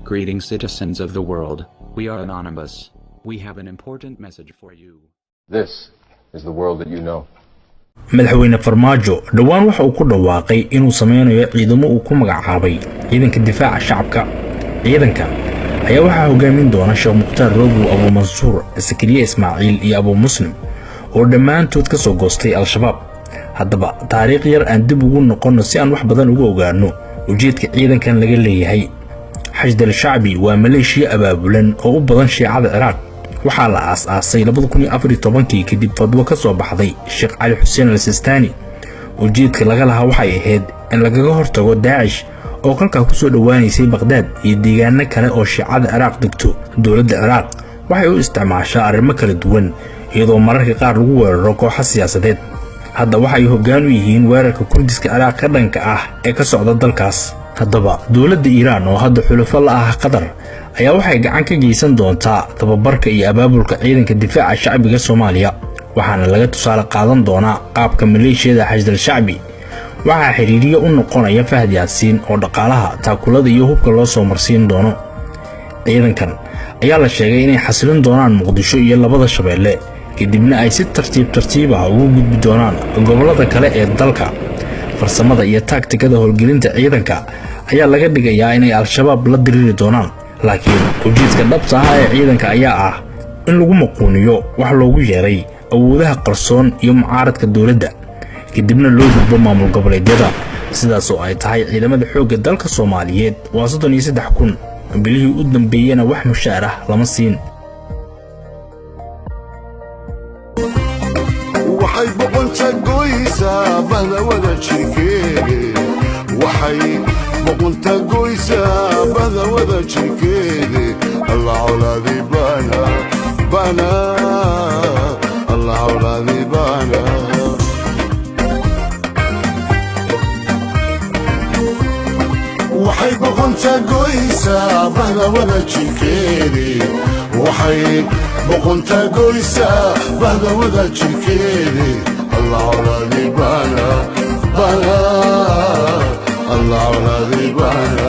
Greetings, citizens of the world. We are Anonymous. We have an important message for you. This is the world that you know. Madaxweyne Farmaajo dhowaan waxa uu ku dhawaaqay inuu sameynayo ciidamo uu ku magacaabay Ciidanka Difaaca Shacabka. Ciidankan ayaa waxaa hogaamin doona Sheekh Mukhtaar Robow, Abuumansuur, Sakariye Ismaaciil iyo Abuu Muslim, oo dhammaantood ka soo goostay Al-Shabaab. Haddaba taariikh yar aan dib ugu noqonno si aan wax badan ugu ogaano ujeedka ciidankan laga leeyahay. Xashdal Shacbi waa maleeshiya abaabulan oo u badan Shiicada Ciraaq. Waxaa la aas-aasay 2014-kii kadib fadwo ka soo baxday Sheekh Cali Xuseen Al Sistaani. Ujeedka laga lahaa waxay ahayd in lagaga hortago Daacish oo kolkaa ku soo dhowaanaysay Baqhdaad iyo deegaano kale oo Shiicada Ciraaq degto. Dowladda Ciraaq waxay u isticmaashaa arrimo kala duwan, iyadoo mararka qaar lagu weeraro kooxo siyaasadeed. Hadda waxay hoggaan u yihiin weerarka Kurdiska Ciraaq ka dhanka ah ee ka socda dalkaas. Haddaba dowladda Iiraan, oo hadda xulufo la ah Qatar, ayaa waxay gacan ka geysan doontaa tababarka iyo abaabulka Ciidanka Difaaca Shacbiga Soomaaliya, waxaana laga tusaale qaadan doonaa qaabka maleeshiyada Xashdal Shacbi. Waxaa xiriiriye u noqonaya Fahad Yaasiin, oo dhaqaalaha, taakulada iyo hubka loo soo marsiin doono. Ciidankan ayaa la sheegay inay xasilin doonaan Muqdisho iyo labada Shabeelle, kadibna ay si tartiib tartiib ah ugu gudbi doonaan gobollada kale ee dalka. Farsamada iyo taagtikada howlgelinta ciidanka ayaa laga dhigayaa inay Al-Shabaab la diriiri doonaan, laakiin ujeedka dhabta ah ee ciidanka ayaa ah in lagu maquuniyo wax loogu yeeray awoodaha qarsoon iyo mucaaradka dowladda, kadibna loo gudbo maamul goboleedyada. Sidaas oo ay tahay, ciidamada xoogga dalka Soomaaliyeed waa 33,000. Bilihii u dambeeyena wax mushaar ah lama siin. Waxay boqonta goysaa bahda wada jirkeede, waxay boqonta goysaa bahda wada jirkeede. Allah colaadi baana baana, Allah colaadi baana. Waxay boqonta goysaa bahda wada jirkeede, waxay boqonta goysaa bahda wada jirkeede. Allah colaadi baana baana, Allah colaadi baana.